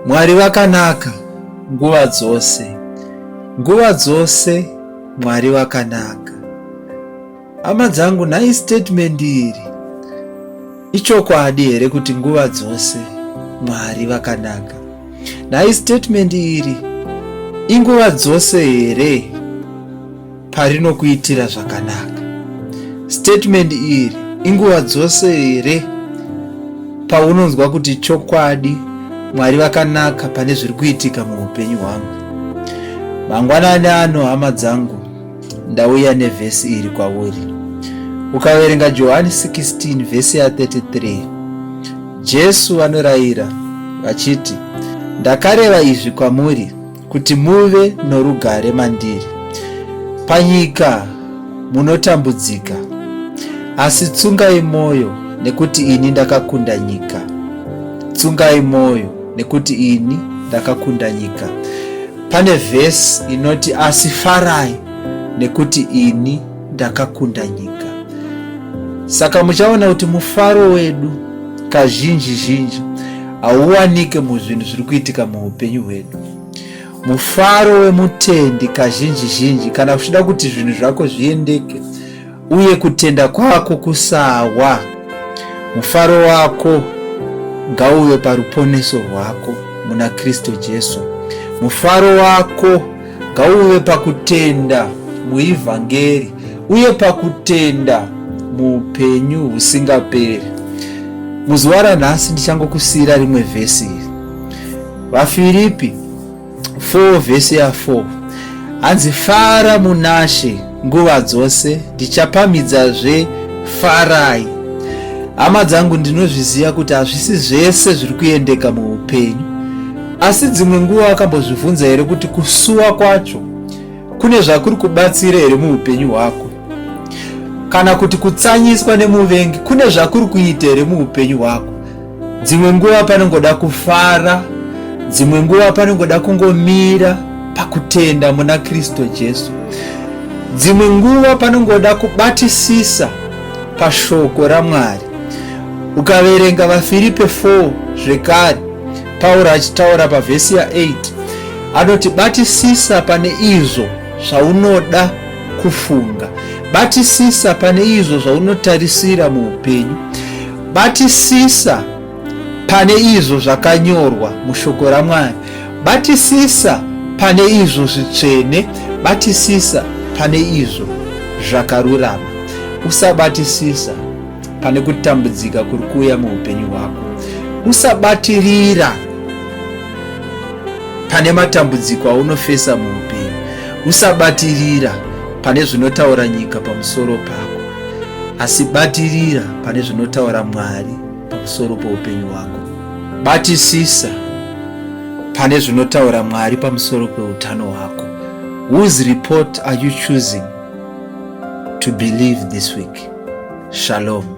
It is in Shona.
Mwari vakanaka nguva dzose, nguva dzose Mwari vakanaka. Hama dzangu, nhai statement iri ichokwadi here kuti nguva dzose Mwari vakanaka? Nhai statement iri inguva dzose here parinokuitira zvakanaka? Statement iri inguva dzose here paunonzwa kuti chokwadi Mwari vakanaka pane zviri kuitika muupenyu hwangu? Mangwanani ano, hama dzangu, ndauya nevhesi iri kwauri. Ukaverenga Johani 16 vhesi ya 33, Jesu vanorayira vachiti, Ndakareva izvi kwamuri kuti muve norugare mandiri. Panyika munotambudzika, asi tsungai mwoyo nekuti ini ndakakunda nyika. Tsungai mwoyo nekuti ini ndakakunda nyika. Pane vhesi inoti asi farai nekuti ini ndakakunda nyika. Saka muchaona kuti mufaro wedu kazhinji zhinji hauwanike muzvinhu zviri kuitika muupenyu hwedu. Mufaro wemutendi kazhinji zhinji, kana uchida kuti zvinhu zvako zviendeke uye kutenda kwako kusawa, mufaro wako ngauve paruponeso rwako muna Kristu Jesu. Mufaro wako ngauve pakutenda muivhangeri uye pakutenda muupenyu husingaperi. Muzuva ranhasi ndichangokusiyira rimwe vhesi iri, VaFiripi 4 vhesi ya 4, hanzi fara munaShe nguva dzose, ndichapamhidzazve farai. Hama dzangu, ndinozviziva kuti hazvisi zvese zviri kuendeka muupenyu, asi dzimwe nguva wakambozvibvunza here kuti kusuwa kwacho kune zvakuri kubatsira here muupenyu hwako, kana kuti kutsanyiswa nemuvengi kune zvakuri kuita here muupenyu hwako? Dzimwe nguva panongoda kufara, dzimwe nguva panongoda kungomira pakutenda muna Kristu Jesu, dzimwe nguva panongoda kubatisisa pashoko raMwari. Ukaverenga vaFiripe 4 zvekare, Pauro achitaura pavhesi ya8 anoti batisisa pane izvo zvaunoda kufunga, batisisa pane izvo zvaunotarisira muupenyu, batisisa pane izvo zvakanyorwa mushoko raMwari, batisisa pane izvo zvitsvene, batisisa pane izvo zvakarurama. Usabatisisa pane kutambudzika kuri kuuya muupenyu hwako. Usabatirira pane matambudziko aunofesa muupenyu. Usabatirira pane zvinotaura nyika pamusoro pako, asi batirira pane zvinotaura Mwari pamusoro poupenyu hwako. Batisisa pane zvinotaura Mwari pamusoro peutano hwako. Whose report are you choosing to believe this week? Shalom.